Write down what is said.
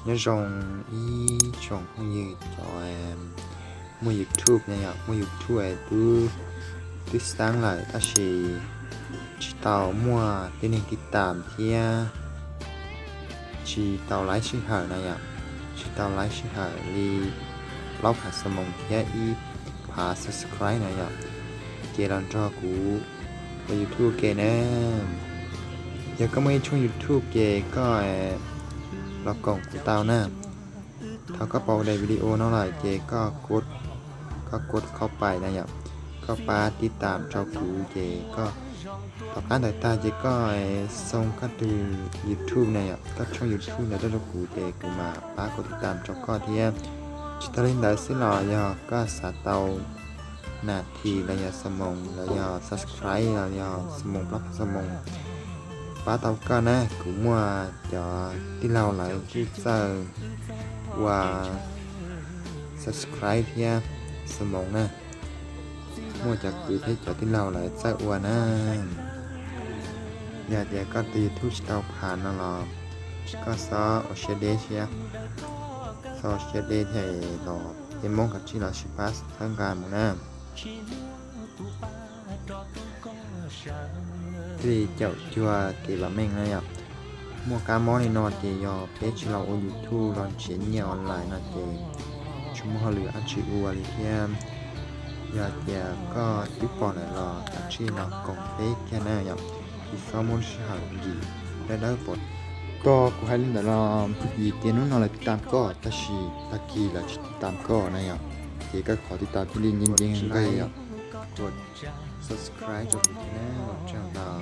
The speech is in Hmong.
Nyob zoo ib tsoom phooj ywg cov muaj YouTube na yom, muaj YouTube es twb, twb xaab lawm tab sis tsis tau muaj tib neeg tib tam thiab tsis tau laib sij hawm na yom, tsis tau laib sij hawm li plaub phav xuab moos thiab ib phav subscribe na yom, ces los nrog kuv ua YouTube ua ke na. Yog koj muaj ib tshooj YouTube ces koj los koom kuv tau na. Thaum koj pom daim video no lawm ces koj, koj kov khaub pais na yom, koj pab tib tam rau kuv ces koj, tom qab ntawd tag ces koj xoo koj tus YouTube na yom, koj tshooj YouTube ntawd rau kuv ces kuv mam pab kov tib tam rau koj thiab. Tsis tag li ntawd xwb los yog koj xav tau nas this los yog xuab moos los yog subscribe los yog xuab moos plaub phav xuab moos, pab tau koj na. Kuv muaj cov tij laug lawv kuj txawj ua subscribe thiab xuab moos na. Muaj cov kwv thiab cov tij laug lawv txawj ua na. Yog tias koj tus YouTube tsis tau phav no los koj xob ua siab deb thiab, xob ua siab deb thiab los peb Hmoob kav tsij los sib pab txhawb nqa mus na. Thiaj li caum cuag kev vam meej na yom. Muaj kab mob li no ces yog peb tsis los ua YouTube los nrhiav nyiaj online no ces tsis muaj hauj lwm dab tsi ua li thiab. Yog tias koj twb pom lawm los kav tsij los koom peb kiag na yom, tsis txhob muab lub sij hawm nkim dawb dawb pov. Koj, kuv hais li ntawd los vim tias hnub no lawv tib tam koj tab sis tag kis lawv tsis tib tam koj na yom, ces koj qhov tib tam thiaj li nce nce nqe yom. Subscribe rau kuv thiab na, ua tsaug ntau.